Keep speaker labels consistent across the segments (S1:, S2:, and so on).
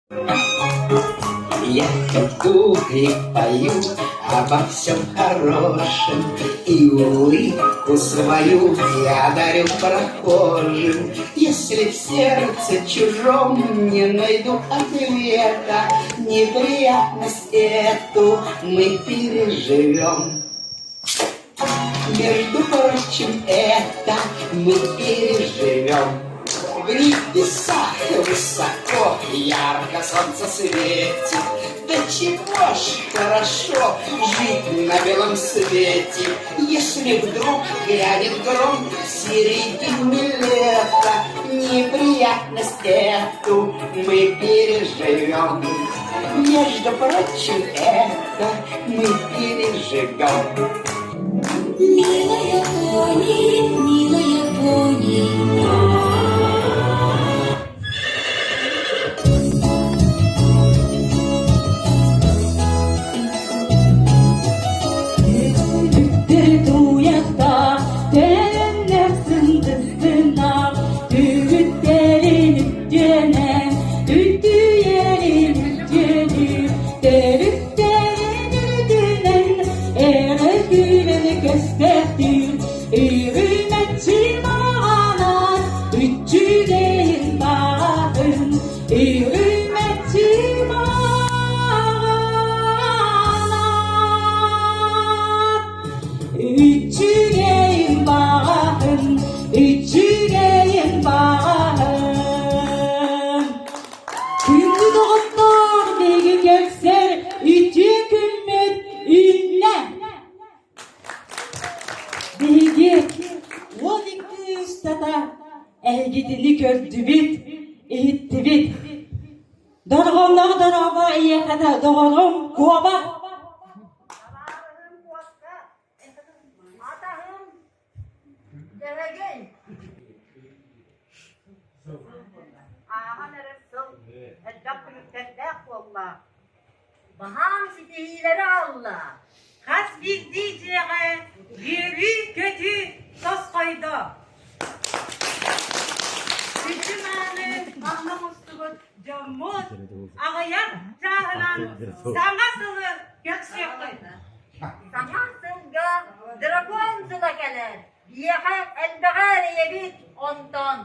S1: Я иду и пою обо всем хорошем, И улыбку свою я дарю прохожим. Если в сердце чужом не найду ответа, Неприятность эту мы переживем. Между прочим, это мы переживем. В небесах высоко ярко солнце светит. Да чего ж хорошо жить на белом свете, Если вдруг грянет гром в середине лета, Неприятность эту мы переживем. Между прочим, это мы переживем.
S2: Милая пони, милая пони. Туйахта тэннэрсин тыстына түгүттэрин үттүөнэн үттүйэрин үттүөнү төрүттэрин үрдүнэн эрэл күүрэн көстөхтүүр үрүмэччи маҕанан үчүгэйин баҕатын үрүмэччи маҕанан Үчүгэйин баҕаһын, үчүгэйин баҕаһын. Күндү доҕоттоор, биһиги көрсөр үтүө күммүт үүннэ. Биһиги 12 устата эһигитини көрдүбүт, иһиттибит. Дорҕоонноох дорообо эйиэхэ доҕорум Куоба.
S3: Табаарыһым куоска, атаһым Дьэһэгэй. Ааһан эрэр сыл элбэх түмүктэрдээх буолла. Баһаам ситиһиилэри аҕалла.
S4: Хас биирдии дьиэҕэ үөрүү-көтүү тосхойдо. Үтү-мааны манна мустубут дьоммут аҕыйах чааһынан саҥа сылы көрсүөххүт.
S3: Саҥа сылга дракон сыла кэлэр. Биһиэхэ элбэҕи эрэйэбит онтон.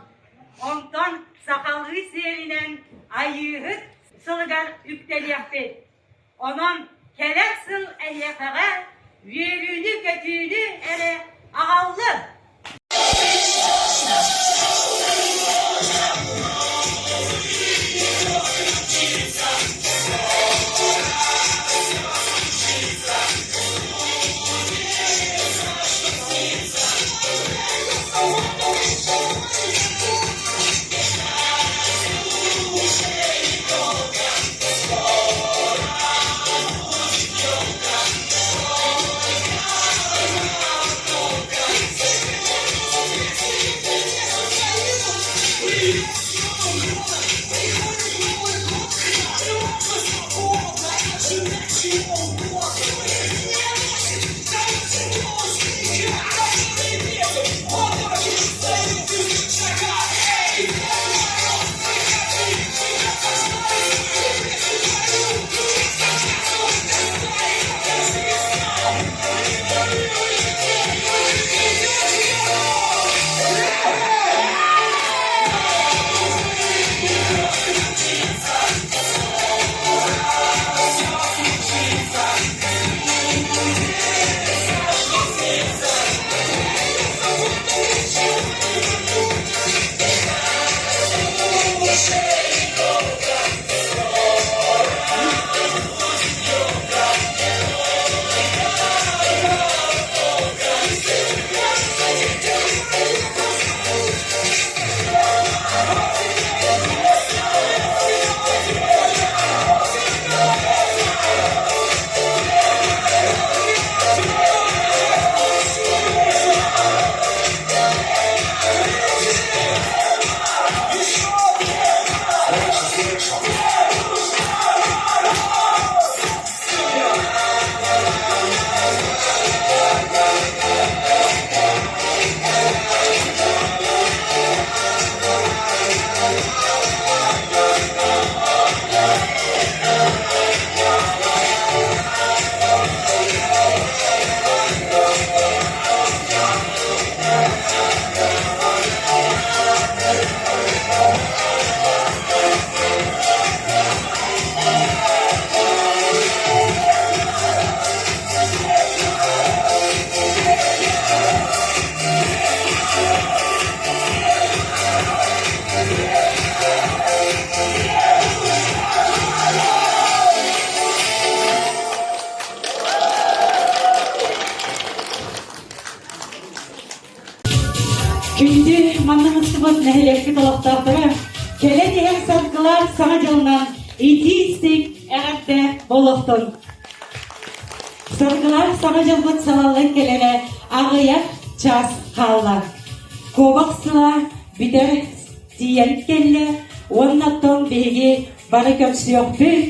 S4: Онтон сахалыы сиэринэн Айыыһыт сылыгар үктэлиэхпит. Онон кэлэр сыл эһиэхэҕэ үөрүүнү-көтүүнү эрэ аҕаллын!
S2: нэһилиэкпит олохтоохторо кэлэн иһэр саргылаах Саҥа дьылынан итии-истиҥ эҕэрдэ буолуохтун! Саргылаах Саҥа дьылбыт салаллан кэлэрэ аҕыйах чаас хаалла. Куобах сыла бүтэр тиийэн кэллэ уонна оттон биһиги бары көрсүөхпүт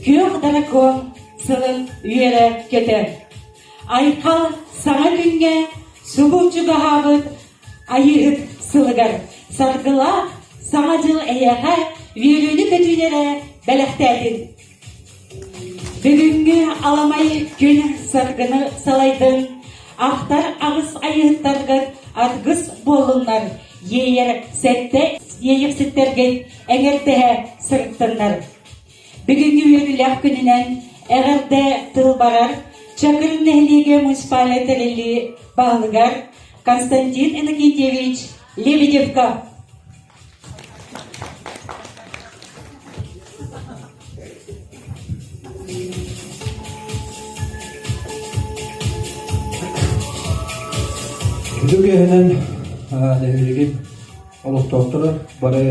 S2: күөх дракон сылын үөрэ көтөр. Айхал саҥа күҥҥэ субу чугаһаабыт Айыыһыт сылыгар саргылаах Саҥа дьыл эйиэхэ үөрүүнү-көтүүнү эрэ бэлэхтээтин! Бүгүҥҥү аламай күн саргыны салайдын, ахтар аҕыс айыыһыттаргыт аргыс буоллуннар, иэйэр сэттэ иэйэхситтэргит эҥэрдэһэ сырыттыннар. Бүгүҥҥү үөрүүлээх күнүнэн эҕэрдэ тыл барар Чакыр нэһилиэгэ муниципальнай тэриллии баһылыгар Константин Иннокентьевич Лебедевка.
S5: Үрдүк иһинэн нэһилиэгин олохтоохторо бары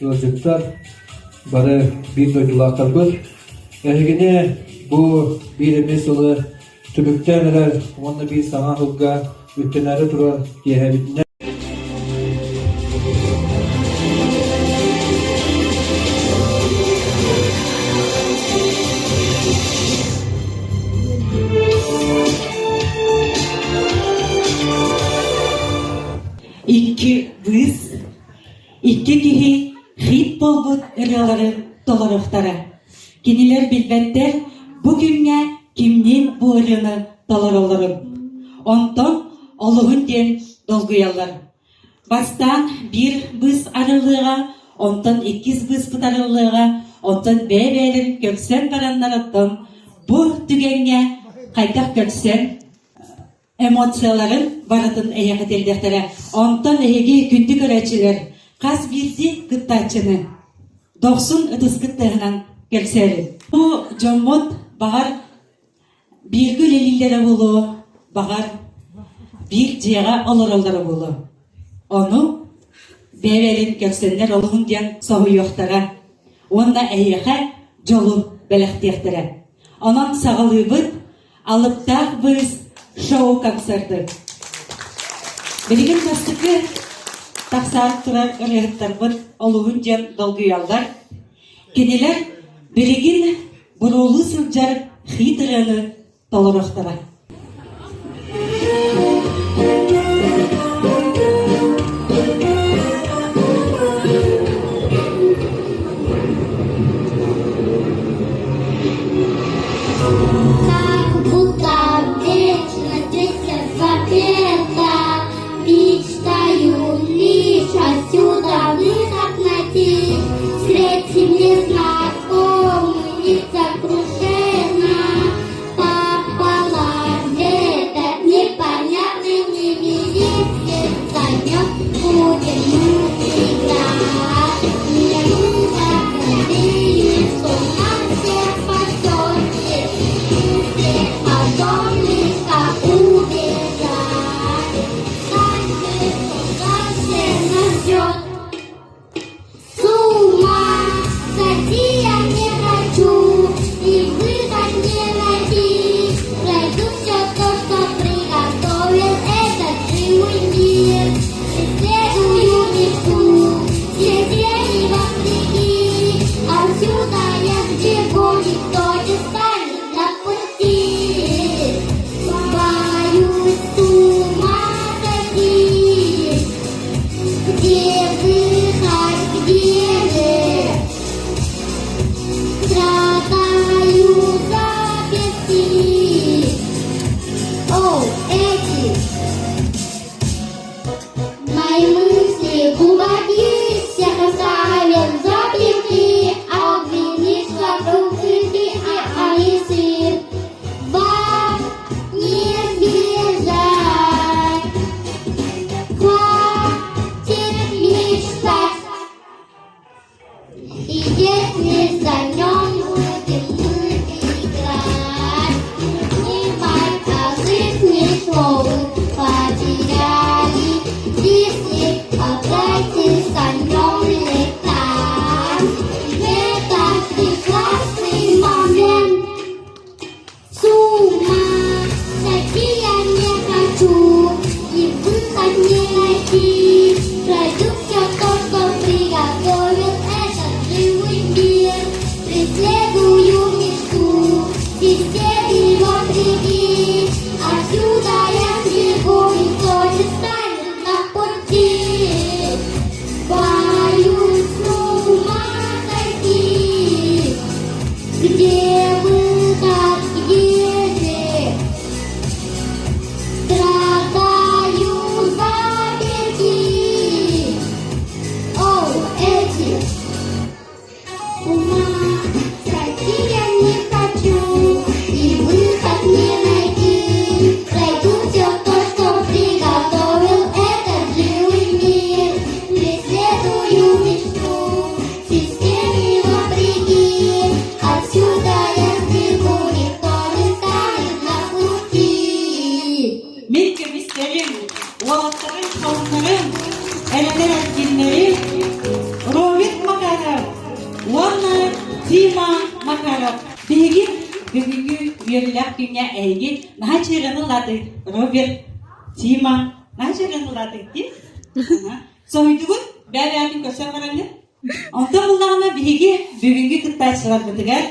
S5: ыалдьыттар, бары биир дойдулаахтарбыт. Эһигини бу биир эмиэ сылы түмүктээн эрэр уонна биир саҥа сылга үктэнээри турар киэһэбитинэн
S2: Икки быыс Икки киһи хит буолбут ырыаларын толоруохтара. Кинилэр билбэттэр бу күҥҥэ кимниин бу ырыаны толороллорун. Онтон олуһун диэн долгуйаллар. Бастаан биир быыс арыллыаҕа, онтон иккис быыспыт арыллыаҕа, онтон бэйэ-бэйэлэрин көрсөн бараннар оттон бу түгэҥҥэ хайдах көрсөн эмоцияларын барытын эйиэхэ тиэрдиэхтэрэ. Онтон эһиги күндү көрөөччүлэр хас биирдии кыттааччыны дохсун ытыскыт тыаһынан кэлсээрин. Бу дьоммут баҕар бииргэ үлэлииллэрэ буолуо, баҕар биир дьиэҕэ олороллоро буолуо. Ону бэйэлэрин көрсөннөр олуһун диэн соһуйуохтара уонна эһиэхэ дьолу бэлэхтиэхтэрэ. Онон саҕалыыбыт Алыптаах быыс шоу-концерты. Билигин бастакы тахсаат турар ырыаһыттарбыт олуһун диэн долгуйаллар. Кинилэр билигин буруолуу сылдьар хит ырыаны толоруохтара.
S6: Как будто вечность запета, Мечтаю лишь отсюда выход найти. Средь незнакомых лица кружена пополам. Где выход, где же? Страдаю взаперти. О, эти ума сойти я не хочу, и выход не найти. Пройду все то, что приготовил этот живый мир. Преследую мечту, системе вопреки. Отсюда я сбегу, никто не станет на пути.
S2: Мин көмүстэрим, уолаттарым, холуннарым, эрэнэр эркиннэрим Роберт Макаров уонна Тима Макаров. Биһиги бүгүҥҥү үөрүүлээх күҥҥэ эһиги наһаа чыыраны ылаатыҥ Роберт, Тима, наһаа чыыраны ылаатыҥ дии. Соһуйдугут, бэйэ-бэйэҕитин көрсөн бараҥҥыт. Онтон буллаҕына биһиги бүгүҥҥү кыттааччыларбытыгар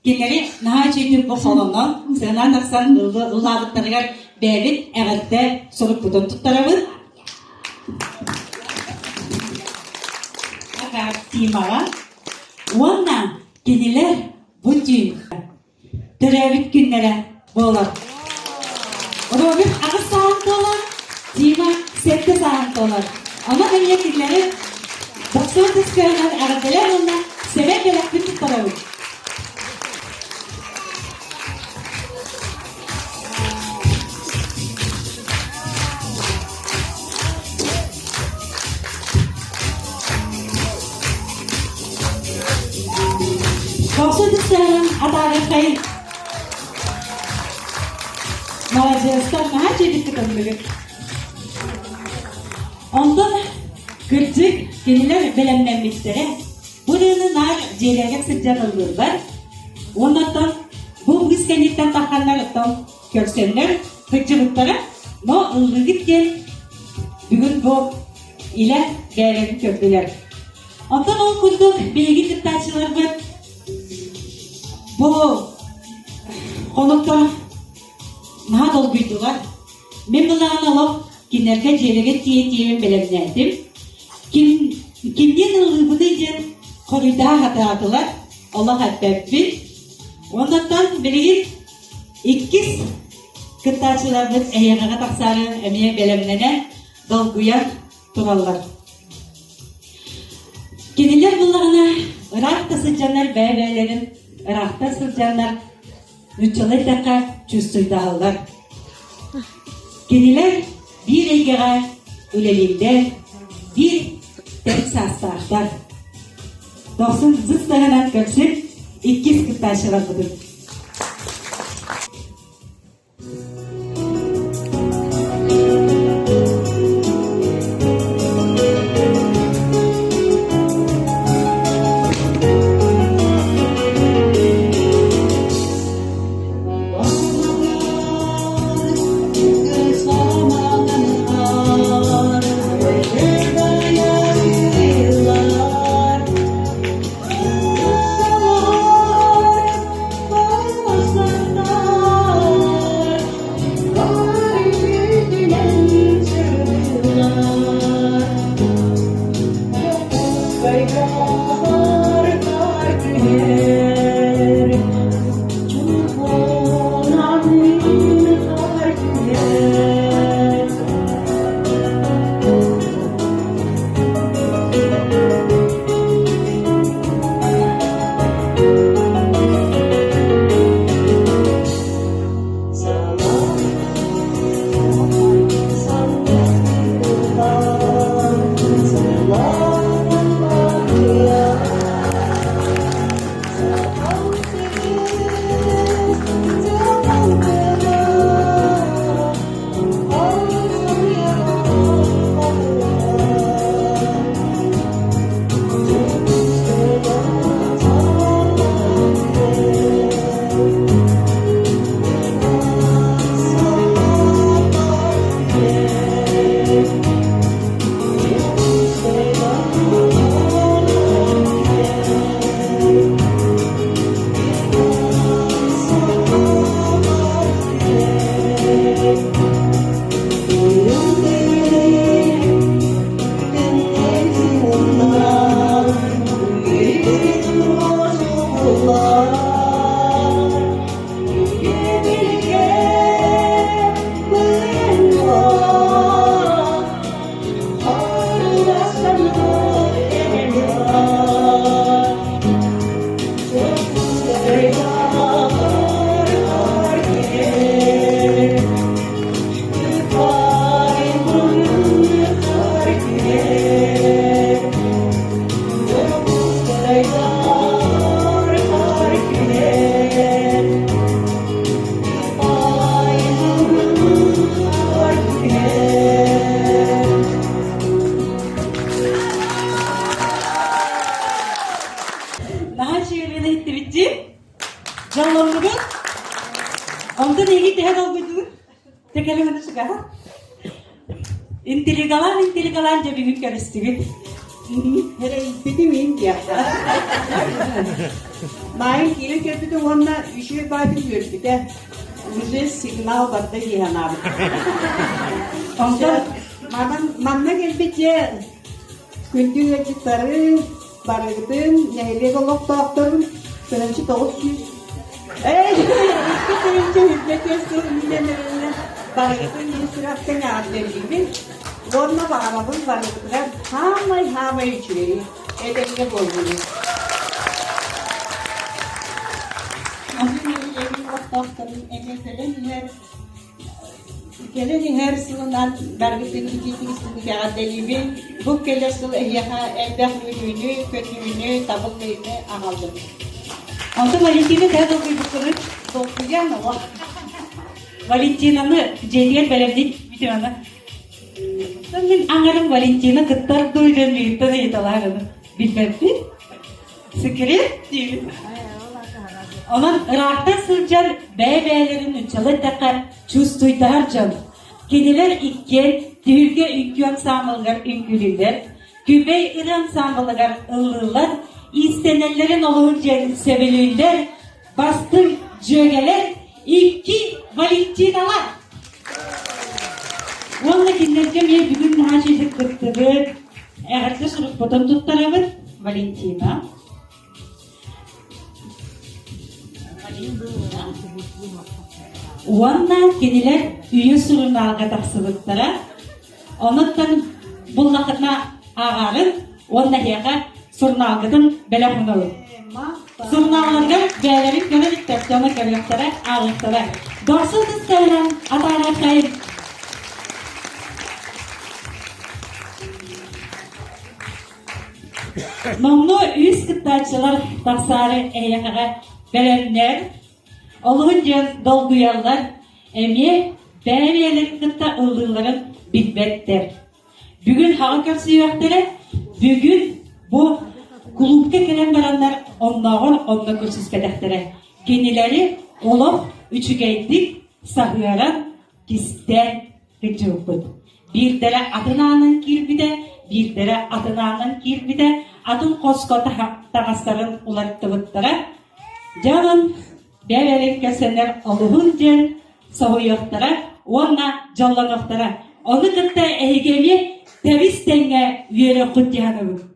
S2: Кинилэри наһаа үчүгэйдик бу холонон, сыанан тахсан ыллаабыттарыгар бэйэбит эҕэрдэ сурукпутун туттарабыт. Тимаҕа уонна кинилэр бу түүн төрөөбүт күннэрэ буолар. Роберт 8 сааһын туолар, Тима 7 сааһын туолар. Онон эмиэ кинилэри боксер тускарынан эҕэрдэлэр уонна сэмэй бэлэхпин туттарабыт. Боксер тускарынан атаарыаххайын. Маладьыастар, наһаа үчүгэйдик көтөллүгүт. Онтон кырдьык, кинилэр бэлэмнэммиттэрэ. Бу ырыаны наар дьиэлэригэр сылдьан ыллыыллар. Уонна бу үгүс кэнниттэн тахханнар оттон көрсөннөр сылдьыбыттара. Но ыллыыгыт диэн бүгүн бу илэ бэйэлэрин көрдүлэр. Онтон ол курдук биһиги кыттааччыларбыт Бу хонукка наһаа долгуйдулар. Мин былаан олох кинилэргэ дьиэлэргэ тиийэ-тиийэбин бэлэмнээтим. Ким, кимниин ыллыыбыный диэн хоруйдаах сатаатылар, олох эппэппин. Оннуттан билигин иккис кыттааччыларбыт эһиэхэҕэ тахсаары эмиэ бэлэмнэнэ, долгуйан тураллар. Кинилэр буллаҕына ыраах да сылдьаннар бэйэ-бэйэлэрин ыраахтан сылдьаннар нууччалыы эттэххэ чувствуйдаһаллар. Кинилэр биир эйгэҕэ үлэлииллэр, биир тэҥ саастаахтар. Дохсун зыс таһынан көрсүн иккис кыттааччыларбытын. Дии? Дьоллоннугут? Онтон эһиги төһө долгуйдугут? Тэкэлэҥ чугаһа. Интригалаан, интригалаан дьэ бүгүн көрүстүгүт.
S7: Эрэйбитим иһин диэххэ. Маайын киирэн кэлбитэ уонна үчүгэй баатын үөрбүтэ. Уже сигнал барда дии санаабыт.
S2: Онтон
S7: Манан манна кэлбит дьэ күндү ыалдьыттары барыгытын нэһилиэк олохтоохторун 1900 Эй, 2025 сыл үүнэн эрэллэ барыгытын ис сүрэхтэн эҕэрдэлиибин уонна баҕарабын барыгытыгар саамай-саамай үчүгэйи этэҥҥэ буоллунун.
S8: Аны нэһилиэгин олохтоохторун эмиэ кэлэн иһэр Кэлэн иһэр сылынан барыгытын итиитик-истиҥник эҕэрдэлиибин. Бу кэлэр сыл эһиэхэ элбэх үөрүүнү, көтүүнү, табыллыыны аҕаллын.
S2: Онтон Валентина төһө долгуйбуккунуй?
S8: Долгуйан оҕо.
S2: Валентинаны дьиэтигэр бэлэмниир бүтүманы. Мин аҥарым Валентина кыттар дуу диэн миигиттэн ыйыталаһар аны. Билбэппин. Секрет диибин. Онон ыраахтан сылдьар бэйэ-бэйэлэрин нууччалыы эттэххэ чувствуйдаһар дьон. Кинилэр иккиэн түһүлгэ үҥкүү ансаамбылыгар үҥкүүлүүллэр, Күбэй ырыа ансаамбылыгар ыллыыллар, иистэнэллэрин олуһун диэн сөбүлүүллэр, бастыҥ дьүөгэлэр икки Валентиналар. Уонна кинилэргэ эмиэ бүгүн наһаа үчүгэйдик кыттыбыт, эҕэрдэ сурукпутун туттарабыт Валентина. Уонна кинилэр Үйэ сурунаалга тахсыбыттара. Онуттан буллаххытына ааҕаарын уонна эһиэхэ сурунаалгытын бэлэх уунабыт. Сурунаалларга бэйэлэрин көрөн иттэр дьоно көрүөхтэрэ, ааҕыахтара. Дорсун тыстаһынан атаарыаххайын! Номнуо үс кыттааччылар тахсаары эһиэхэҕэ бэлэмнэр, олуһун диэн долгуйаллар, эмиэ бэйэ-бэйэлэрин кытта ыллыылларын билбэттэр. Бүгүн хаҕа көрсүөхтэрэ, бүгүн бу кулуупка кэлэн бараннар оннооҕор онно көрсүспэтэхтэрэ. Кинилэри олох үчүгэйдик саһыаран, кистээн сылдьыбыппыт. Биирдэрэ атын аанан киирбитэ, биирдэрэ атын аанан киирбитэ, атын хоско таҥастарын уларыттыбыттара. Дьэ онон бэйэлэрин көрсөннөр олуһун диэн соһуйуохтара уонна дьоллонуохтара. Ону кытта эһиги эмиэ тэбис тэҥҥэ үөрүөххүт дии саныыбын.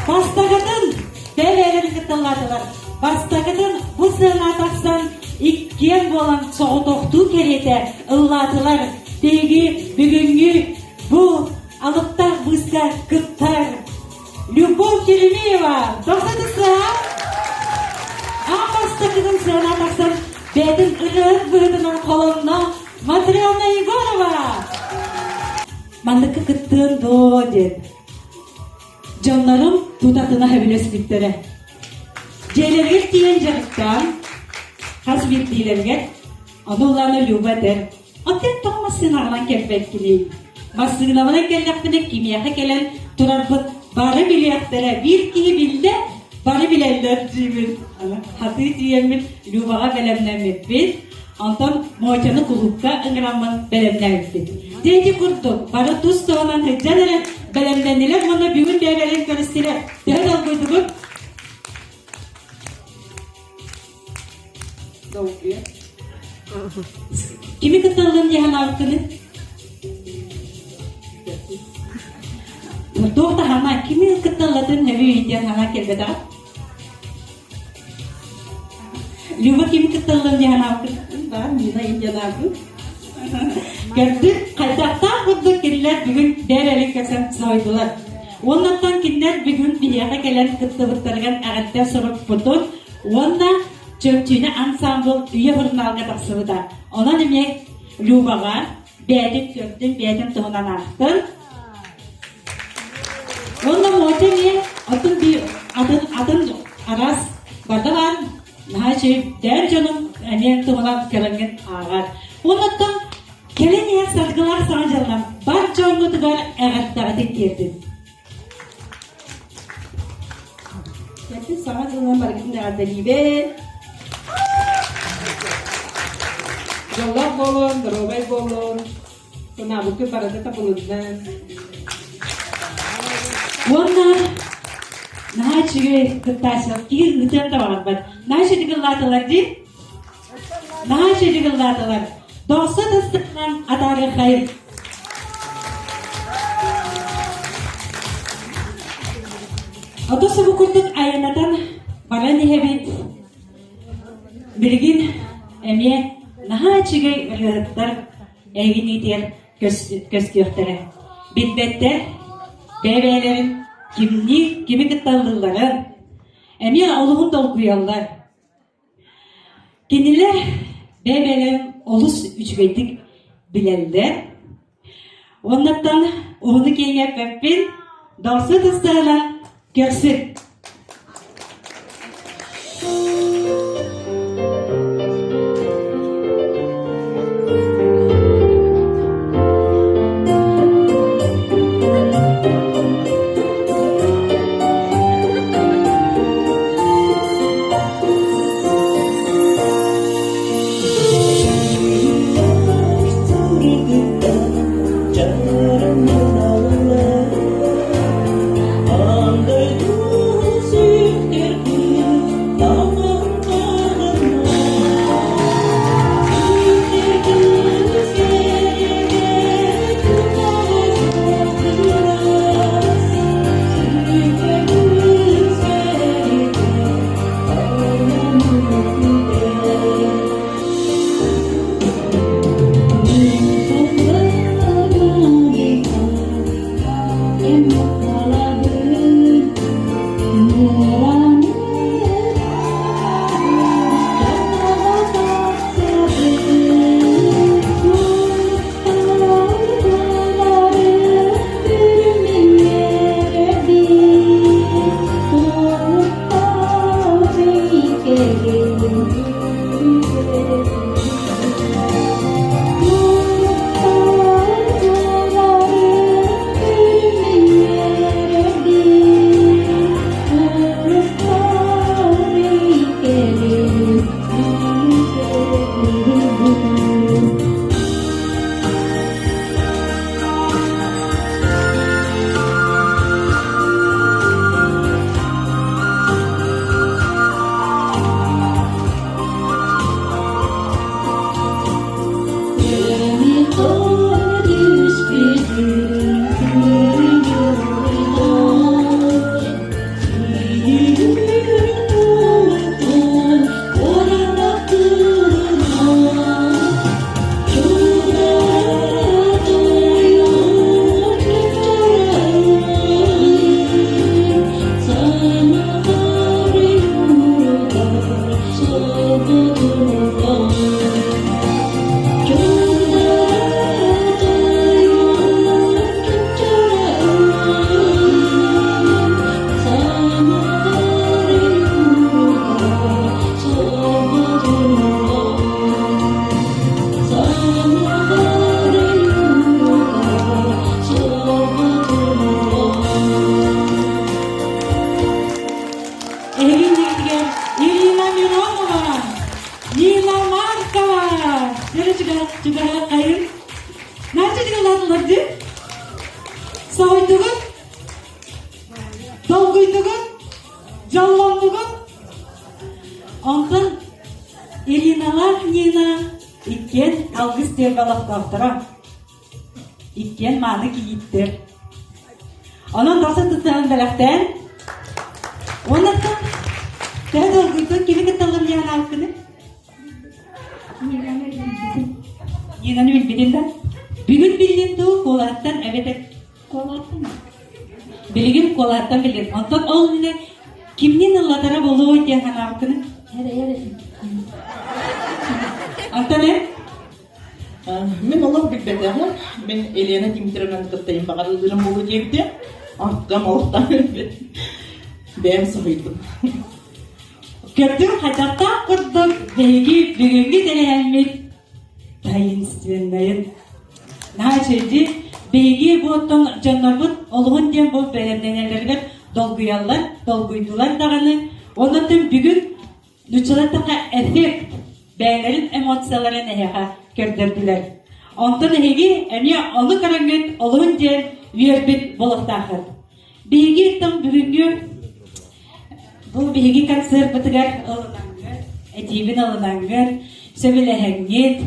S2: Бастакытын бэйэлэрин кытталлаатылар. Бастакытын бу сыана тахсан иккиэн буолан соҕотохтуу кэриэтэ ыллаатылар. Биһиги бүгүҥҥү бу алыптаах быыска кыттар Любовь Еремеева дохсутуса аан бастакытын сыана тахсан бэйэтин ырыаһыт быһыытынан холонно Матрена Егорова. Манныкка кыттыан дуо диэн Дьоннорум тутатына сөбүлэспиттэрэ. Дьиэлэригэр тиийэн дьарыктаан, хас биирдиилэригэр ону ылан Люба этэр, «Оттон тоҕо массыынаҕынан кэлбэккиний? Массыынабынан кэллэхпинэ кимиэхэ кэлэн турарбын бары билиэхтэрэ, биир киһи биллэ, бары билэллэр» диибин. Хатыы тиийэммин Любаҕа бэлэмнэммиппит. Онтон Мотяны кулуупка ыҥыраммын бэлэмнээбиппит. Дьэ ити курдук бары тус туһунан сылдьан эрэ бэлэмнэннилэр уонна бүгүн бэйэлэрин көрүстүлэр. Төһө долгуйдугут?
S7: Долгуйа.
S2: Кими кытта ыллым дии санаабыккыный? Туох да хана кими кытта ыллатын өбүй диэн санаа кэлбэтэҕэ. Люба кими кытта ыллым дии санаабыккын?
S7: Баар Нина Индианаабын.
S2: Көрдүк, хайдахтаах курдук кинилэр бүгүн бэйэлэрин көрсөн соһуйдулар. Уоннаттан кинилэр бүгүн биһиэхэ кэлэн кыттыбыттарыгар эҕэрдэ сурукпутун уонна Чөмчүүнэ ансаамбыл Үйэ сурунаалга тахсыбыта. Онон эмиэ Любаҕа бэйэтин көрдүм, бэйэтин туһунан аахтым. Уонна Мотя эмиэ атын атын атын араас барда баар наһаа үчүгэй дьонум эмиэ туһунан көрөҥҥүн ааҕар. Уоннаттан кэлин иһэр саргылаах саҥа дьылынан бар дьоҥҥутугар эҕэрдэҕитин тиэрдин.
S7: Кэлбит саҥа дьылынан барыгытын эҕэрдэлиибин. Дьоллоох буолун, доруобай буолун. Санаабыккыт барыта табылыннын.
S2: Уонна наһаа үчүгэй кыттааччылар киһи ыытыан да баҕарбат. Наһаа үчүгэй ыллаатылар дии. Наһаа үчүгэй ыллаатылар. Дохсо тыстыгынан атаарыаххайын. Ото субу курдук айанатан баран иһэбит. Билигин эмиэ наһаа үчүгэй ырыаһыттар эйигин көстүөхтэрэ. Билбэттэр, бэйэ-бэйэлэрин кимниир, кими кытта ыллыылларын эмиэ олуһун долгуйаллар. Кинилэр бэйэ-бэйэлэрин олус үчүгэйдик билэллэр. Уоннаттан уһуну киэҥ эппэппин, дорсу тыстарынан көрсүн. Онтон Ириналаах Нина иккиэн алгыс түөлбэ олохтоохторо. Иккиэн мааны кийииттэр. Онон тахса тутан бэлэхтээн уонна төһө долгуйдун кими кытта ылым аалкыны? Нинаны билбитин да? Бүгүн биллин дуу куолаһыттан эбэтэр
S6: Куолаһыттан.
S2: Билигин куолаһыттан билин. Онтон ол иннинэ кимнин ыллатара буолуой диэн санаабыккыны?
S6: Эрэйэр этим.
S2: Онтон эн?
S9: Мин олох билбэтэҕим. Мин Елена Дмитриевнаны кытта баҕарыллыырым буолуо диэбитим. Онтон олохтон бэйэм соһуйдум.
S2: Көрдүҥ хайдахтаах курдук биһиги бүгүҥҥү тэрээһиммит таинственнайын. Наһаа үчүгэйдик биһиги бу оттон дьоннорбут олуһун диэн бу бэлэмнэнэллэригэр долгуйаллар, долгуйдулар даҕаны. Онон бүгүн нууччалар эффект бэйэлэрин эмоцияларын эһиэхэ көрдөрдүлэр. Онтон эһиги эмиэ ону көрөҥҥүт олуһун диэн үөрбүт буолуохтааххыт. Биһиги оттон бүгүҥҥү бу биһиги концерпытыгар ылынаҥҥыт, этиибин ылынаҥҥыт, сөбүлэһэҥҥит,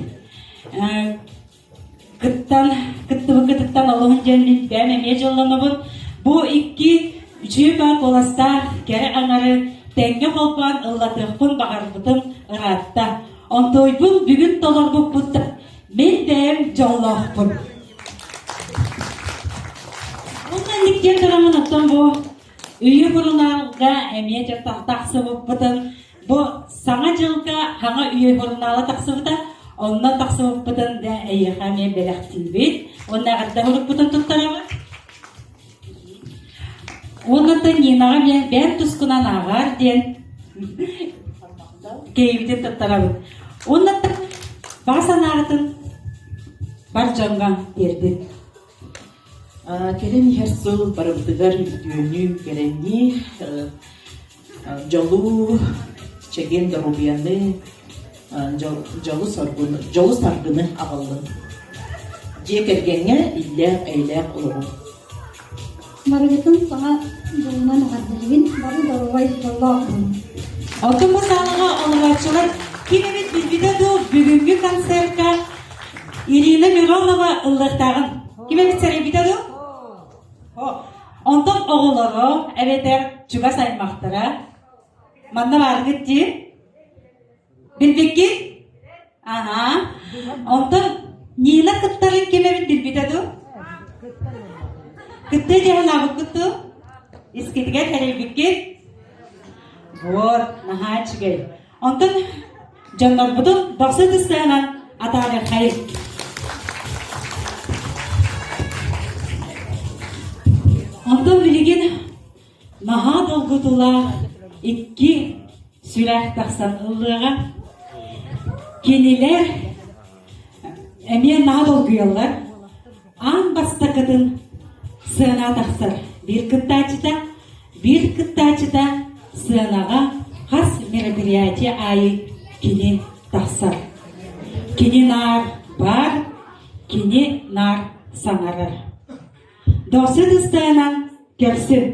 S2: кыттан кыттыбыккытыттан олуһун диэн мин бэйэм эмиэ дьоллонобун. Бу икки үчүгэй баар куоластаах кэрэ аҥары тэҥҥэ холбоон ыллатыахпын баҕарбытым ыраатта. Онтуойбун бүгүн толорбуппуттан мин бэйэм дьоллоохпун. Онно инник диэн тураммын оттон бу Үйэ сурунаалга эмиэ дьэ тахсыбыппытын бу Саҥа дьылга Хаҥа үйэ сурунаала тахсыбыта. Онно тахсыбыппытын да эйиэхэ эмиэ бэлэхтиибит. Уонна эҕэрдэ сурукпутун туттарабыт. Уонна Нинаҕа эмиэ бэйэм тускунан ааҕаар диэн киһибитин туттарабыт. Уонна баҕа санааҕытын бар дьоҥҥо тиэрдин.
S9: Кэлэн иһэр сыл барыбытыгар үтүөнү, кэрэни, дьолу, чэгиэн доруобуйаны, дьолу-соргуну, дьолу-саргыны аҕаллын. Дьиэ кэргэҥҥэ иллээх-эйэлээх олоҕу.
S6: Барыгытын саҥа дьолунан эҕэрдэлиибин, бары доруобай, дьоллоох буолуҥ.
S2: Оттон бу саалаҕа олорооччулар ким эмит билбитэ дуу бүгүҥҥү концертка Ирина Миронова ыллыахтааҕын ким эмит сэрэйбитэ дуу? Онтон оҕолоро эбэтэр чугас аймахтара манна бааргыт дии? Билбиккит? Аһаа. Онтон Нина кыттарын ким эбит билбитэ дуу? Кыттыы диэн аабыккыт дуу? Искитигэр тэрийбиккит? Вот, наһаа үчүгэй. Онтон дьоннорбутун дохсун тыстаанан атаарыаххайын. Онтон билигин наһаа долгутуулаах икки сүрэх тахсан ыллыаҕа. Кинилэр эмиэ наһаа долгуйаллар. Аан бастакытын сыана тахсар биир кыттааччыта, биир кыттааччыта сыанаҕа хас мероприятие аайы кини тахсар. Кини наар баар, кини наар саҥарар. Дохсун ыстаанан көрсүн!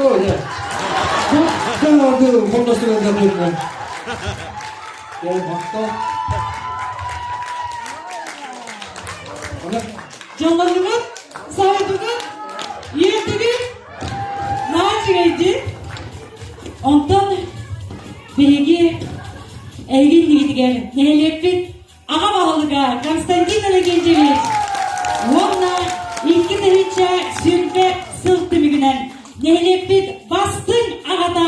S5: Оо, дьэ. Дьэ, хонностугар да Дьэ, махтал.
S2: Дьоллонугут, саһайдыгыт, үөрдүгүт, наһаа үчүгэйдик. Онтон биһиги эһиги иннигитигэр нэһилиэкпит аҕа баһылыга Константин Иннокентьевич уонна 2020 сыл түмүгүнэн нэһилиэкпит бастыҥ аҕата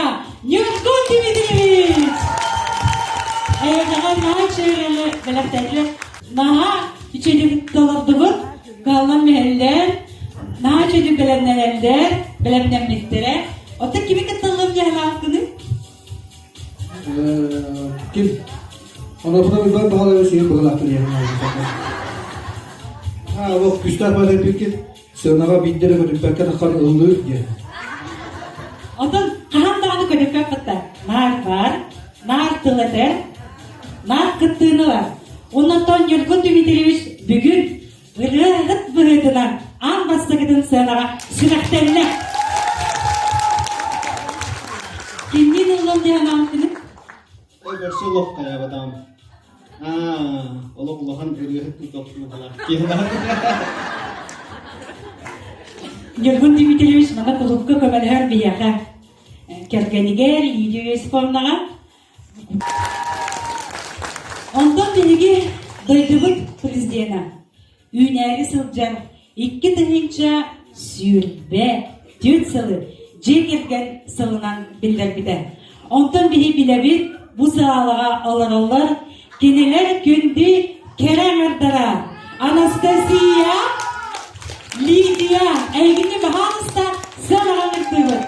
S2: Ньургун Дмитриевич! Эйэҕэҕэ наһаа үчүгэй бэлэхтээтилэр. Наһаа үчүгэйдик толордубут. Кыһаллан мүһэллэр, наһаа үчүгэйдик бэлэмнэнэллэр, бэлэмнэммиттэрэ. Оттон кими кытталлым дьаһалаахтыный?
S5: Ким? Онуоха Уйбаан Баһылайы сиһи быһылаахтын диэн Аа, ол күстээх баар сыанаҕа биирдэ эрэ көтүппэккэ таххан ыллыыр диэн.
S2: Отон хаһан даҕаны көтүппэт кытта наар баар, наар тыл этэр, наар кыттыыны ылар. Оннотон Ньургун Дмитриевич бүгүн ырыаһыт быһыытынан аан бастакытын сыанаҕа сүрэхтэннэ. Кимниин ыллам диэн анаабыккыный?
S10: Ой, көрсө олох хайаабатаҕым. Аа, олох улахан ырыаһыт курдук быһалаах.
S2: Ньургун Дмитриевич манна кулуупка көмөлөһөр биһиэхэ кэргэнигэр Лидия Иосифовнаҕа Онтон биһиги дойдубут президенэ үүнээри сылдьар 2024 сылы дьиэ кэргэн сылынан биллэрбитэ. Онтон биһи билэбит, бу саалаҕа олороллор кинилэр күндү кэрэ аҥардара Анастасия, Лидия, эһигини баһаалыста сыанаҕа ыҥырдыбыт.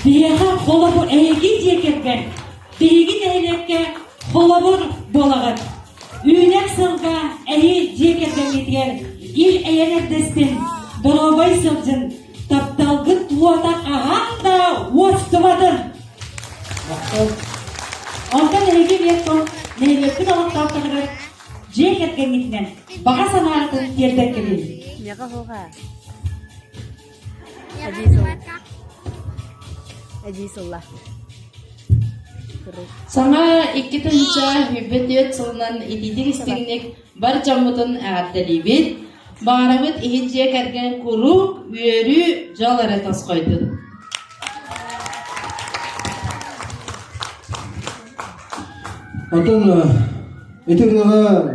S2: Биһиэхэ холобур эһиги дьиэ кэргэн, биһиги нэһилиэккэ холобур буолаҕыт. Үүнэр сылга эһи дьиэ кэргэҥҥитигэр ил-эйэн эрдэстин, доруобай сылдьын, тапталгыт уота хаһан да уостубатын! Онтон эһиги биэс нэһилиэкпит олохтоохторугар дьиэ кэргэҥҥитинэн баҕа санааҕытын тиэрдэргитин.
S11: Саҥа 2024 сылынан итиитик истиҥник бар дьоммутун эҕэрдэлиибит. Баҕарабыт иһин дьиэ кэргэн куруук үөрүү, дьол эрэ тосхойдун.
S5: Онтон ити ырыаҕа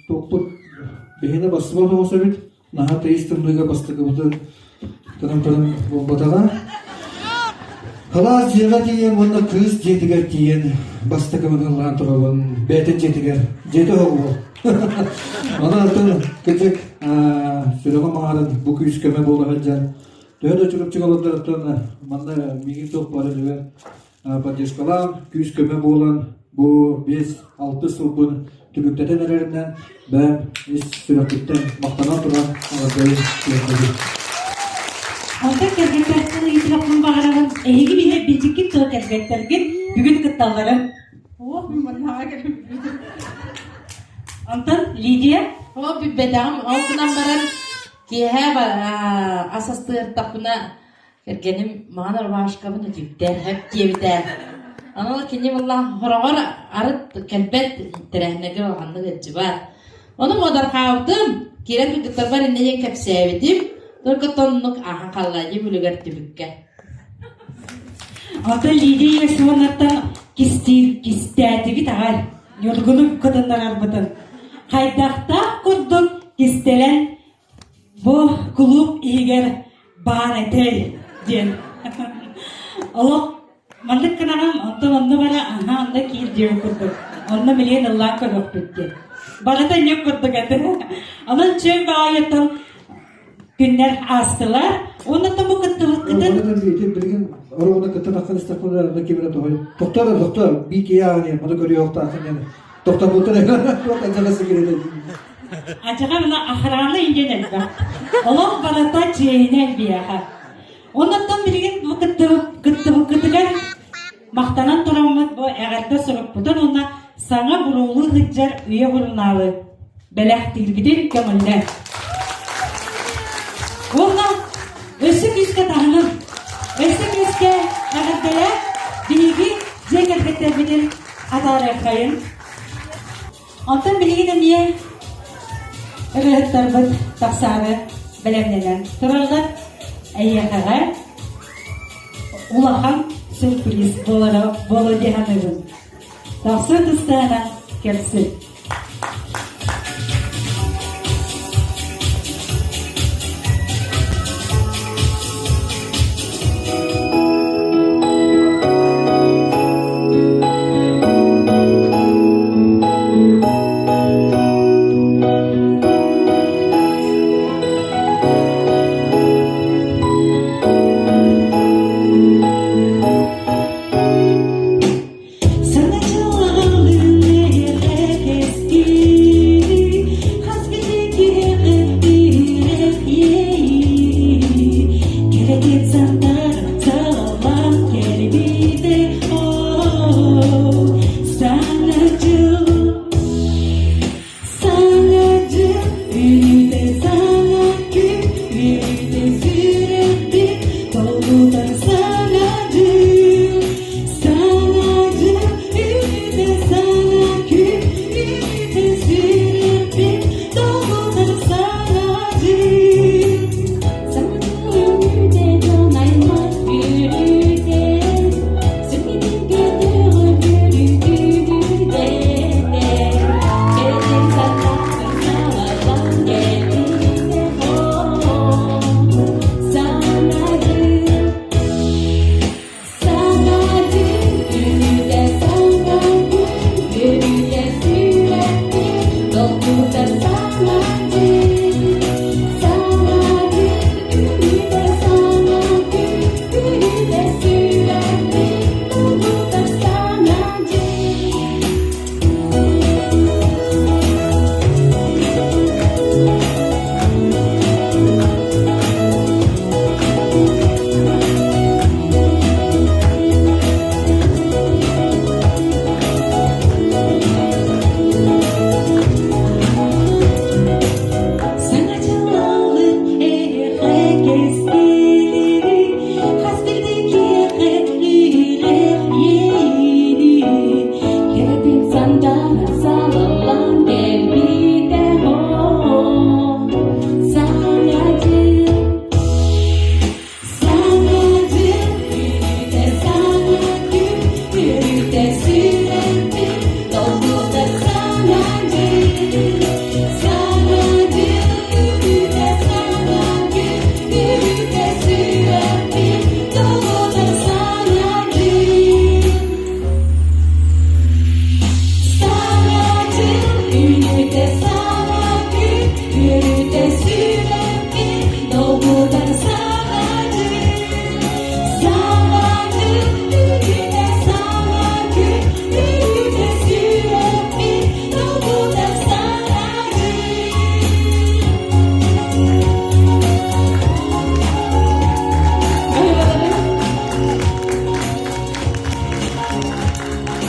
S5: туохпут биһиэнэ бастыбат оҕус эбит. Наһаа тыйыс тымныыга бастакыбытын тырым-тырым буолбатаҕа. Халаас дьиэҕэ тиийэн уонна кыыс дьиэтигэр тиийэн бастакыбын ыллаан турабын. Бэйэтин дьиэтигэр. Дьиэтэ оһоҕо. Онон атын кырдьык сүрэҕим аҥарын бу күүс көмө буола сылдьан төһө да чурапчыга олордорыттан манна миигин туох баар үлүгэр поддержкалаан, күүс-көмө буолан бу 5-6 сылбын түмүктэтэн эрэринэн бэйэм ис сүрэхпиттэн махтанан туран аҕырдайын тиэрдэбин.
S2: Онтон кэргэттэртэн ыйытыахпын баҕарабын, эһиги биһи билбиккит дуо кэргэттэргит бүгүн кытталларын?
S8: Оо, мин маннаҕа кэлбитим.
S2: Онтон Лидия?
S11: Оо, билбэтэҕим. Ол гынан баран киэһэ ас астыыртахпына Кэргэним маҥан рубашкабын үтүктэр, һэп диэбитэ. Аны кини буолла хороҕор арыт кэлбэт тэрээһиннэргэ улаханнык ыалдьыбат. Ону муодарҕаабытым, киирэн кыргыттарбар иннэ диэн кэпсээбитим, только тоннук ааһан хаалла дии бүлүгэр түбүккэ.
S2: Ата Лидия Ефимовнаттан кистиир кистээтибит аҕай, ньургуну кытыннарарбытын. Хайдахтаах курдук кистэлэн Бу кулууп иһигэр баар этэй диэн олох маннык гынаҕын, онтон онно бара, аһа онно киир диэн курдук. Онно билигин ыллаан көрүөхпүт диэн. Барыта инньэ курдук этэ. Онон чөл баайыттан күннэр аастылар. Уонна бу кыттыбыккытын
S5: билигин оруобуна кытта тахсан истэхпинэ онно ким эрэ тоһуй тохтоо да тохтоо бии киһи ааҕан маны көрүөхтааххын диэн тохтоппуттар туох адьаҕа сигирэтэ
S2: Адьаҕа мына охрана иҥэн элбэх. Олох барыта чиэһинэ элбиэхэ. Оннуттан билигин бу кыттыбыккытыгар махтанан тураммыт бу эҕэрдэ сурукпутун уонна саҥа буруулуу сылдьар үйэ сурунаалы бэлэхтииргитин көҥүллээ. Уонна өссө күүскэ таһынан, өссө күүскэ эҕэрдэлээ биһиги дьиэ кэргэттэрбитин атаарыаххайын. Онтон билигин эмиэ ырыаһыттарбыт тахсаары бэлэмнэнэн тураллар. Эйиэхэҕэ улахан сюрприз буолара буолуо дии саныыбын. Тахсыы тыстаана кэлсин.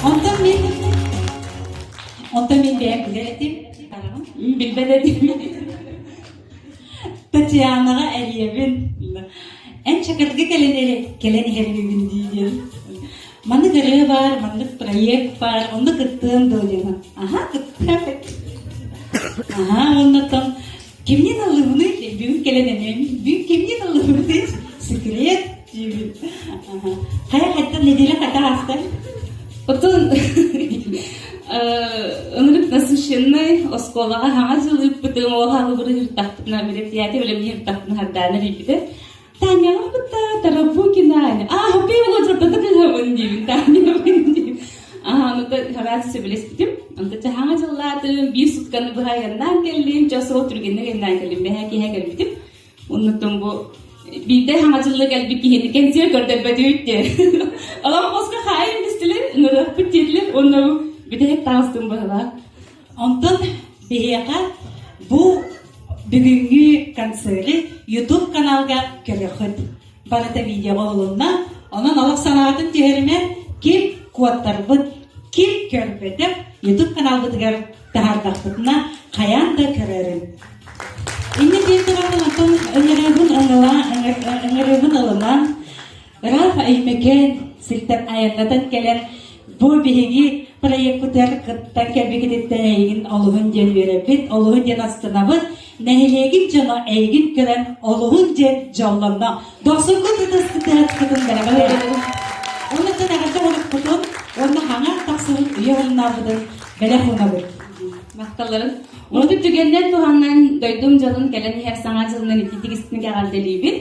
S2: Онтон мин онтон мин бэйэм билэр этим.
S8: Билбэт этим.
S2: Татьянаҕа эрийэбин. Эн Чакырга кэлэн эрэ кэлэн иһэрбин дии диэн. Маннык ырыа баар, маннык проект баар, онно кыттыам дуо диэн. Аха, кыттыам. Аха, оннотон кимнин ыллыбыный? Бүгүн кэлэн эмиэ бүгүн кимнин ыллыбыный? Секрет диибин. Хайа хайта неделя хайта ааста?
S8: Отон ынырык насыщенный оскуолаҕа хаҥа дьыл ыыппытым, ол хаалыбыры ыһыртахпытына, мероприятие бэлэмниир ыһыртахпытына хардаан эрийбитэ. Таняҕа кытта Тарапукина, а, хоппей болотуртата кыһабын диибин, Танябын диибин. Аа, онута хараас сөбүлэспитим. Онто чаһаҥа дьыллаатым, биир сутканы быһа айаннаан кэллим, чос ол түргэнник айаннаан кэллим, бэһээ киэһэ кэлбитим. Оннуттан бу биирдэ хаҥачылла кэлбит киһини кэнсиэр көрдөрбөтүбүт диэн. Олом хоско хаайын бистилэр, ынырыахпыт диэтилэр уонна бу бүтэһик таҕыстым быһылаах.
S2: Онтон биһиэхэ бу бүгүҥҥү концеры YouTube каналга көрөхүт. Барыта видеоҕа уһулунна. Онон олох санаатын түһэримэн ким куоттарбыт, ким көрбөтөх. YouTube каналбытыгар таһаардахпытына хайаан да көрөөрүҥ. Инньэ диэн туран онтон ыҥырыыбын ыҥырыыбын ылынан ыраах Өймөкөөн сиртэн айаннатан кэлэн бу биһиги проекпытыгар кыттан кэлбикититтэн эйигин олуһун диэн үөрэбит, олуһун диэн астынабыт. Нэһилиэгин дьоно эйигин көрөн олуһун диэн дьоллонно. Дохсуҥҥут ытыскытын бэлэҕэ Оннуттан эҕэрдэ оҥоруккутун уонна хаҥар тахсыбыт үйэ уһуннаабытын бэлэх уунабыт.
S8: Махталларын. Урут түгэннэн туһанан дойдум дьонун кэлэн иһэр саҥа дьылынан ититик истиҥ эҕэрдэлиибит.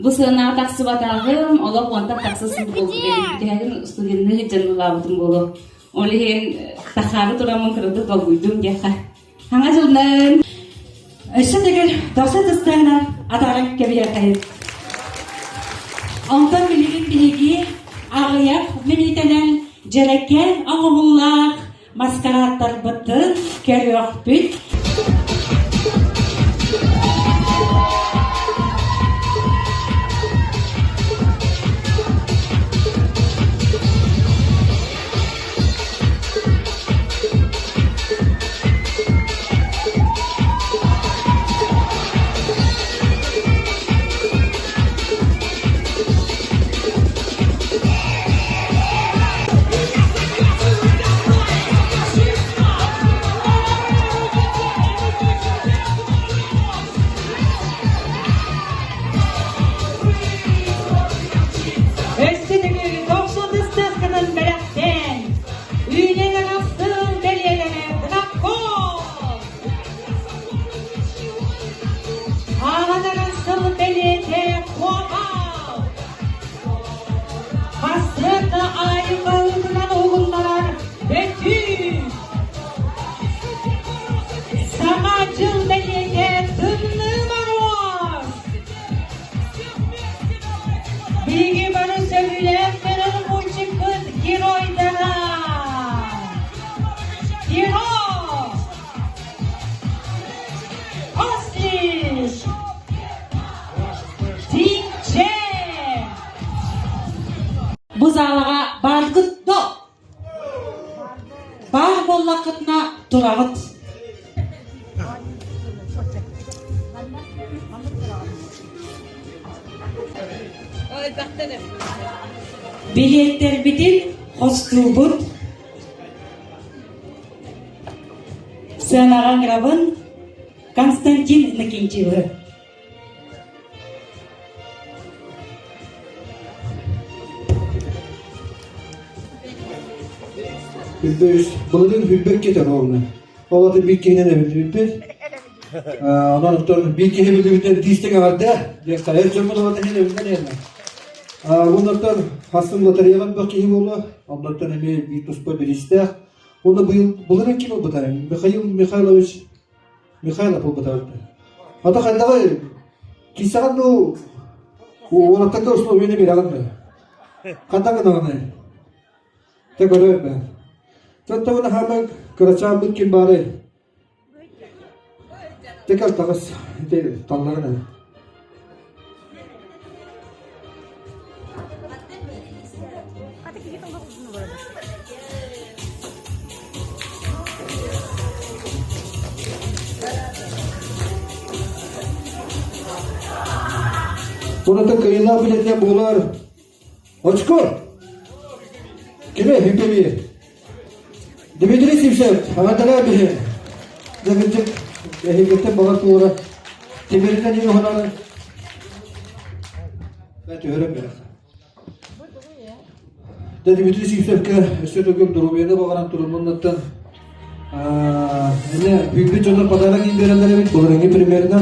S8: Бу сыанаҕа тахсыбатаҕым, олох уонтан тахса сыл буолбут эбит. Бүтэһигин студенныы сылдьан ылаабытым буолуо. Ол иһин тахаары тураммын кыратык долгуйдум диэххэ.
S2: Саҥа дьылынан! Өссө төгүл дохсун тыстыаҕынан атааран кэбиһиэххэйин. Онтон билигин биһиги аҕыйах мүнүүтэнэн дьэрэкээн оҥоһуллаах маскарааттарбытын көрүөхпүт.
S4: Өссө төгүл дохсун ыстыаскатын бэлэхтээн, үүнэн арахсыы бэлиэлэрэ дракон! Ааҕан арахсыы бэлиэтэ куобах! Сарсыарда аайы баһыытынан уһугуннарар бөтүүк! Саҥа дьыл бэлиэтэ Тымныы Моруос! Биһиги бары сөбүлээн көрөр мультикпыт геройдара! Герой! Ослик! Тинче!
S2: Бу залаҕа бааргыт до? Баар буоллаххытына тураҕыт. Билиэттэрбитин хостуубут. Сыанаҕа ыҥырабын Константин Иннокентьевы.
S5: Үрбөйүс, былырыын үрбэккэ ровно. Ол аты биир киһинэн эбиллибиппит. Онон оттон биир киһи эбиллибитинэн тиистик эҕэрдэ диэн хайа дьоммут олата иһин эбиллэн иһэннэ. Оннортон хастым лотереяҕа элбэх киһи буолуо. Оннортон эмиэ биир туспа бириистээх. Уонна быйыл былырыын ким ылбыта? Михаил Михайлович Михайлов ылбыта. Ата хайдаҕый? Киисэҕин дуу уолаттарга условияны биэрэҕин дуо? Хантан гынаҕыный? Тэ көрөөр бэ. Таттабын хаамай кырачааммыт ким баарый? Тэ кэл таҕыс. Ити талларын эн. Ураты кыайыылаах билэтинэн буолар очко! Кими үпэбиир? Дмитрий Сивцев, аҕатара биһи. Дьэ, эһигиттэн баҕар туора тимиринэн иһин уһанары. Түһэрэн бэрэх. Дьэ, Дмитрий Сивцевкэ өссө төгүл доруобуйаны баҕаран туруммуннаттан эне күүппүт дьоннор подарок биэрэллэр эбит, былырыҥҥы примерно.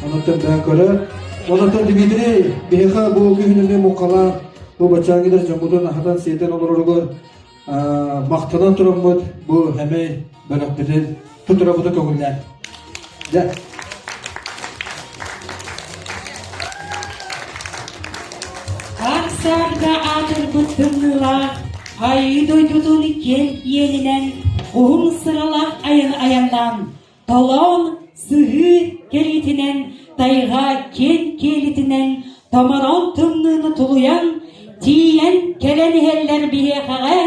S5: Онуттан бээн көрөр. Онуттан Дмитрий биһиэхэ бу күһүн эмиэ муҥхалаан, бу баччааҥҥыдар дьоммутун аһатан-сиэтэн олороругар махтанан тураммыт бу эмэй бөлөхпүтүн тутурабыты көҥүллээн. Дьэ.
S2: Ак-саарга аатырбыт тымныылаах Айыы дойдутун киэн иэнинэн уһун сыралаах айаны айаннаан Толоон сыһыы кэриитинэн, тайҕа киэн киэлитинэн томороон тымныыны тулуйан, тиийэн кэлэн иһэллэр биһиэхэҕэ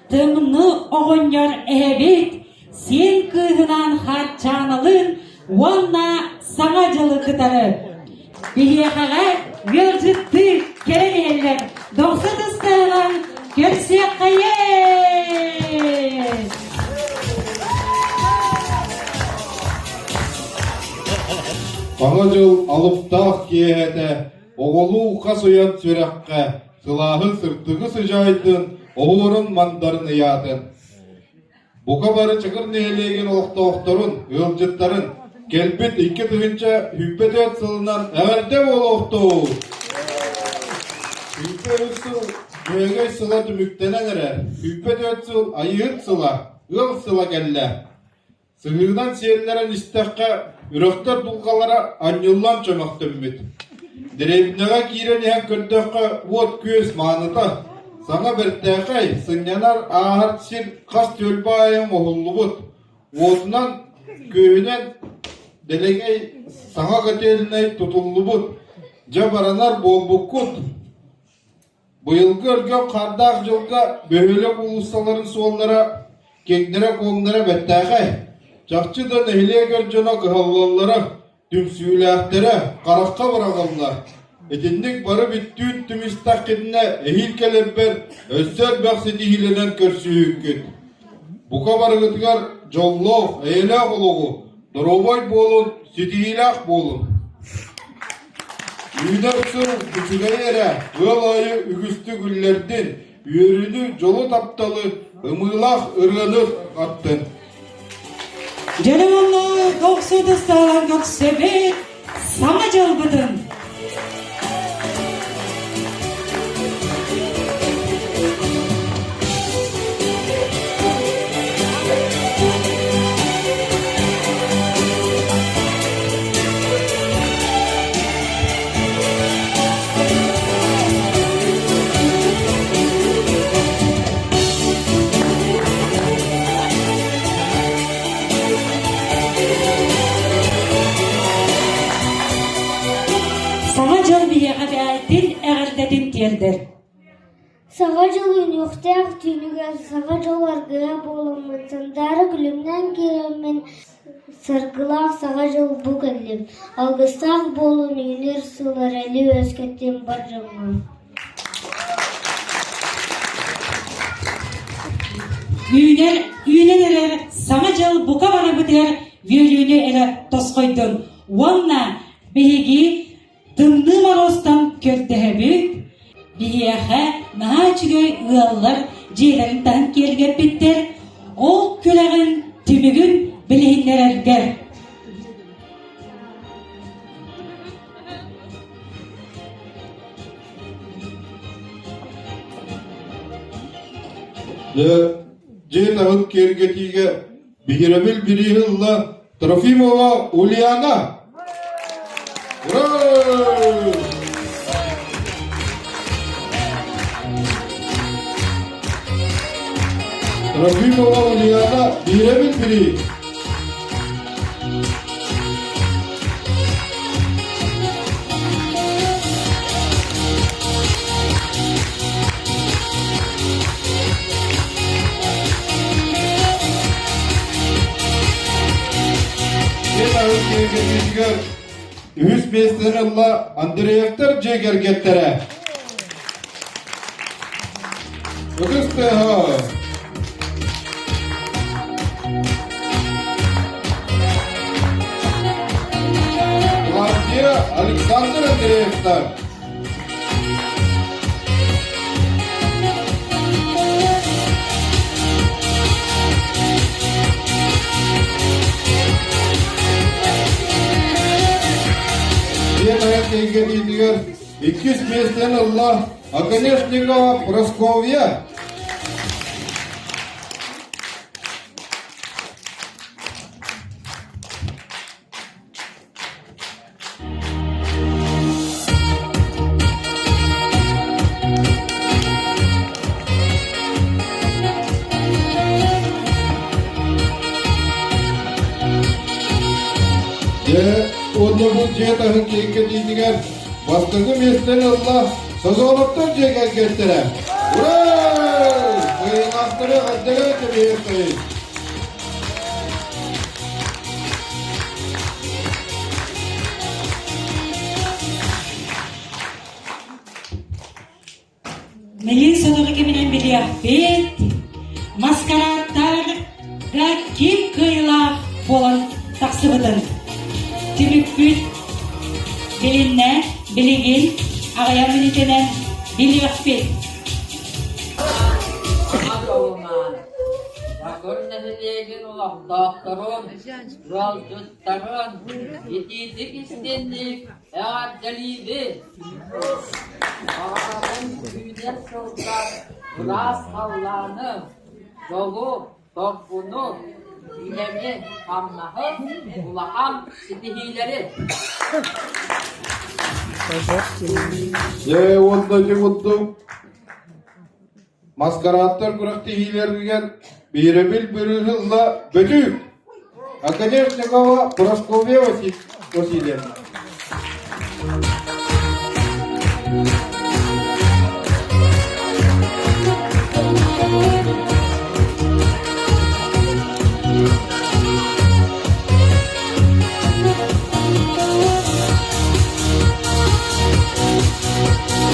S2: тымныы оҕонньор эһэбит.
S4: сиэн кыыһынаан Хаарчааналыын уонна Саҥа дьылы кытары биһиэхэҕэ ыалдьыттыы кэлэн иһэллэр. Дохсун ыстаһынан көрсүөххэйиҥ!
S12: Саҥа дьыл алыптаах киэһэтэ оҕолуу хас уйан сүрэххэ сылааһы сырдыгы сыдьаайдын, оһуорун мандарын ыйаатын. Бука бары Чакыр нэһилиэгин олохтоохторун, ыалдьыттарын кэлбит 2024 сылынан эҕэрдэ буолуохтун! 23 сыл Үөгэй сыла түмүктэнэн эрэр, 24 сыл Айыыһыт сыла, ыал сыла кэллэ. Сыһыынан сиэллэрэн истэххэ, үрэхтэр дулҕалара анньыллан чөмөхтөммүт. Дэриэбинэҕэ киирэн иһэн көрдөххө, уот-күөс мааныта, саҥа бэртээхэй, сынньанар ааһар сир хас түөлбэ аайы оҥоһуллубут. Уотунан, күөһүнэн дэлэгэй саҥа котельнай тутуллубут. Дьэ баранар буолбуккут. Быйылгы өлгөм хаардаах дьылга бөһүөлэк уулуссаларын суоллара киэҥнэрэ-куоҥнара бэртээхэй. Чахчы да нэһилиэк эр дьоно кыһаллаллара, түмсүүлээхтэрэ харахха быраҕыллар. Итинник бары бүттүүн түмүстэххитинэ эһиил кэлэрбэр өссө элбэх ситиһиилэнэн көрсүһүүккүт. Бука барыгытыгар дьоллоох, эйэлээх олоҕу, доруобай буолун, ситиһиилээх буолун! Үүнэр сыл үчүгэйи эрэ ыал аайы үгүстүк үллэрдин, үөрүүнү, дьолу, тапталы, ымыылаах ырыаны аттын.
S4: Дьэ уонна дохсун ыстаалан көрсөбүт саҥа дьылбытын! Саҥа дьыл биһиэхэ бэйэтин эҕэрдэтин тиэрдэр.
S6: Саҥа дьыл үүнүөхтээх түүнүгэр Саҥа дьыл аргыһа буоламмын, сандаара күлүмнээн киирэммин, саргылаах Саҥа дьыл бу кэллим, алгыстаах буолун үүнэр сыл эрэли үөскэттим бар дьоҥҥо.
S4: Үүнэр, үүнэн эрэр Саҥа дьыл бука барыбытыгар үөрүүнү эрэ тосхойдун уонна биһиги Тымныы Моруостан көрдөһөбүт, биһиэхэ наһаа үчүгэй ыаллар дьиэлэрин таһын киэргэппиттэр, ол күрэҕин түмүгүн билиһиннэрэргэр.
S12: Дьиэ таһын киэргэтиигэ биһирэбил бирииһи ылла Трофимова Ульяна. Ура! Трофимова Ульяна биһирэбил бирииһи. Киэргэтиитигэр үһүс миэстэни ылла Андреевтар дьиэ кэргэттэрэ. Ытыс тыаһа! Клавдия Александр Андреевтар. Диэн айан кэйгэтиитигэр иккис миэстэни ылла Оконешникова Прасковья. Дьэ, уонна бу дьиэ таһын киэҥкэтиитигэр бастакы миэстэни ылла Созоновтар дьиэ кэргэттэрэ. Ура! Кыайыылаахтары эҕэрдэлээн кэбиһиэххэйиҥ!
S4: Мэлиин сотору кэминэн билиэхпит, маскарааттарга ким кыайыылаах буолан тахсыбытын. Түмүкпүт билиннэ, билигин аҕыйах мүнүүтэнэн билиэхпит.
S13: Бакыр нэһилиэгин олохтоохторун, ыалдьыттарын итиитик истинник Эҕэрдэлиибин! Баҕарабын үүнэр сылга ыраас халлааны, дьолу, торбуну, үлэни, хамнаһы, улахан ситиһиилэри!
S12: Дьэ уонна ити курдук Маскарааттар күрэхтэһиилэригэр биһирэбил бүрүһү ылла Бөтүүк Оконешникова Прасковья Васильевна.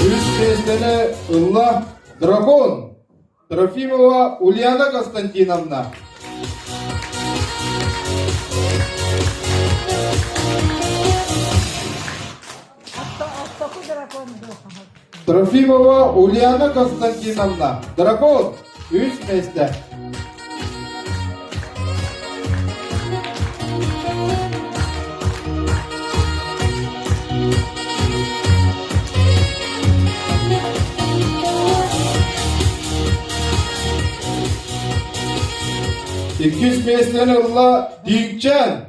S12: Үс миэстэни ылла Дракон Трофимова Ульяна Константиновна. Трофимова Ульяна Константиновна. Дракон. Үс миэстэ. Иккис миэстэни ылла Диикчээн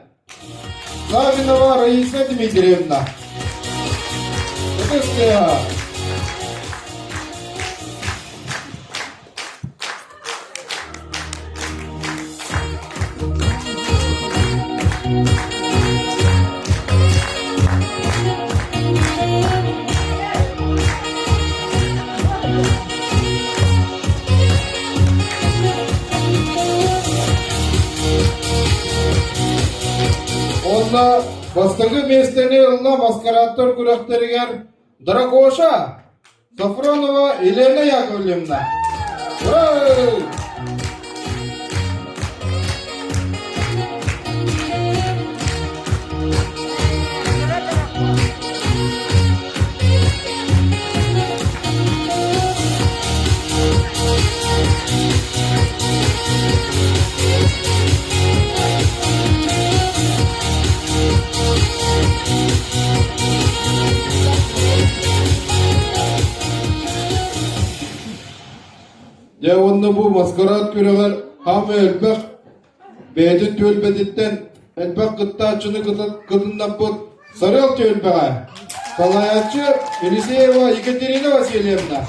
S12: Савинова Раиса Дмитриевна. Ытыс тыаһа. Онно бастакы миэстэни ылла маскарадтар күрэхтэригэр Дракоша Софронова Елена Яковлевна. Ура! Дьэ уонна бу маскарад күрэҕэр хаамыы элбэх бэйэтин түөлбэтиттэн элбэх кыттааччыны кытыннарбыт Сарыал түөлбэҕэ салайааччы Елисеева Екатерина Васильевна.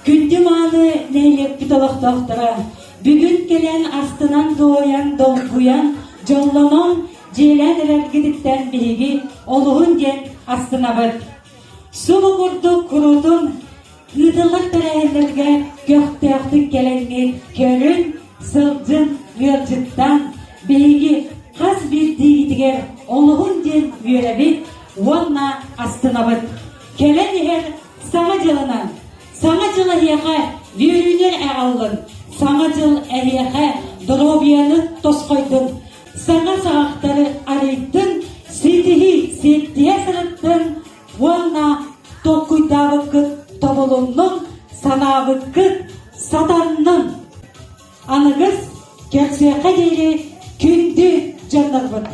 S4: Күндү мааны нэһилиэкпит олохтоохторо, бүгүн кэлэн астынан дуойан, долгуйан, дьоллонон, дьиэлээн эрэргититтэн биһиги олуһун диэн астынабыт. Субу курдук куруутун ыытыллар тэрээһиннэргэ көхтөөхтүк кэлэҥҥит көрүн, сылдьын, ыалдьыттан биһиги хас биирдиигитигэр олуһун диэн үөрэбит уонна астынабыт. Кэлэн иһэр Саҥа дьылынан! Саҥа дьыл эһиэхэ үөрүүнү аҕаллын! Саҥа дьыл эһиэхэ доруобуйаны тосхойдун! Саҥа саҕахтары арыйдын, ситиһии сиэттиһэ сырыттын уонна толкуйдаабыккыт тобулуннун, санаабыккыт сатаннын! Аныгыс кэпсиэххэ диэри күндү дьоннорбут!